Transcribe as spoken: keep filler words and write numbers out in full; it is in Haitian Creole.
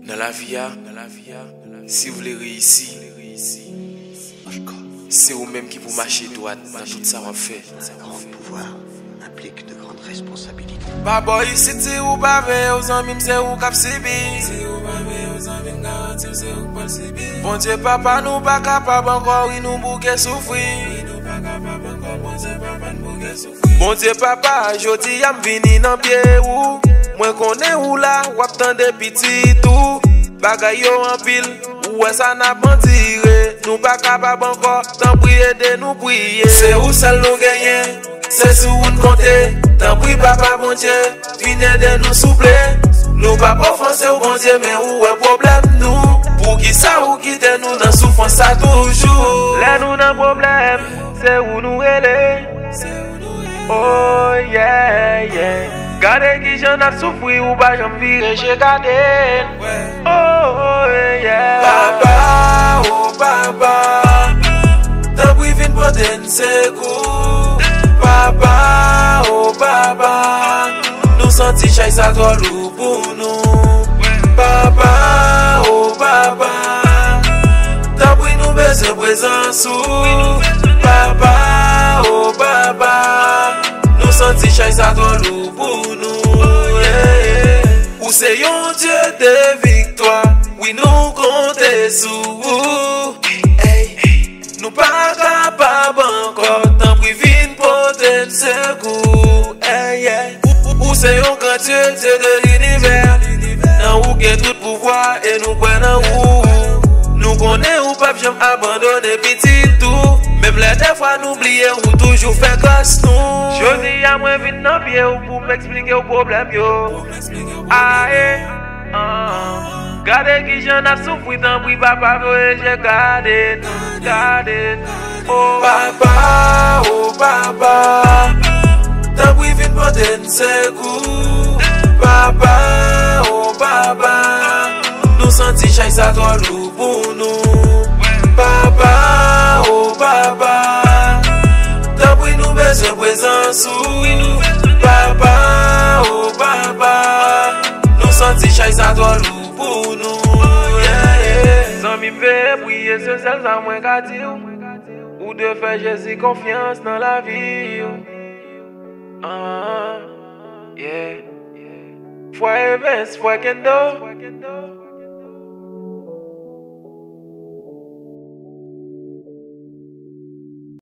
Nan lavi a, si w vle reyisi, se ou menm ki pou mache dwat nan tout sa w ap fè. Un grand pouvoir implique de grandes responsabilités. Pa bò isit si ou pa veye w, zanmi m, se ou k ap sibi. Bondye papa, nou pa kapab ankò, wi, nou bouke soufri. Bondye papa, jodi a m vini nan pye ou. Mwen konnen ou la, w ap tande pitit ou. Bagay yo anpil, ou wè sa n ap andire. Nou pa kapab ankò, tanpri ede nou priye. Se ou sèl nou genyen, se sou ou n konte. Tanpri papa Bondye, vin ede nou souple. Nou p ap ofanse w Bondye, men ou wè pwoblèm nou. Poukisa ou kite nou nan soufrans sa toujou? Lè nou nan pwoblèm, se ou nou rele. Oh yeah, yeah. Gade kijan n ap soufri, ou pa janm vire je gade n. Oh yeah. Papa, oh papa, tanpri vin pote n sekou. Papa, oh papa, nou santi chay sa twò lou pou nou. Papa, oh papa, tanpri nou bezwen prezans ou. Papa, oh papa, nou santi chay sa twò lou pou nou. Yeah. Ou se yon Dye de viktwa, wi, nou konte sou ou. Hey. Nou pa kapab ankò, tanpri vin pote n sekou. Hey, yeah. Ou, ou, ou se yon gran Dye, Dye de linivè. Nan ou gen tout pouvwa e nou kwè nan ou. Nou konnen ou p ap janm abandone pitit ou. Menm lè dèfwa nou bliye, ou toujou fè gras nou. Jodi a mwen vin nan pye ou pou m eksplike w pwoblèm yo. Aye, ah. Gade kijan n ap soufri, tanpri papa, voye je gade n, gade n. Oh. Papa, oh papa, tanpri vin pote n sekou. Papa, oh papa, nou santi chay sa twò lou pou nou. Papa, oh papa, tanpri nou bezwen prezans ou. Papa, oh papa, nou santi chay sa twò lou pou nou. Yeah, yeah. Zanmi m, veye priye, se sèl sa mwen ka di w. Ou dwe fè Jezi konfyans nan lavi w. Ah, yeah. Frè Evens, frè Kendo.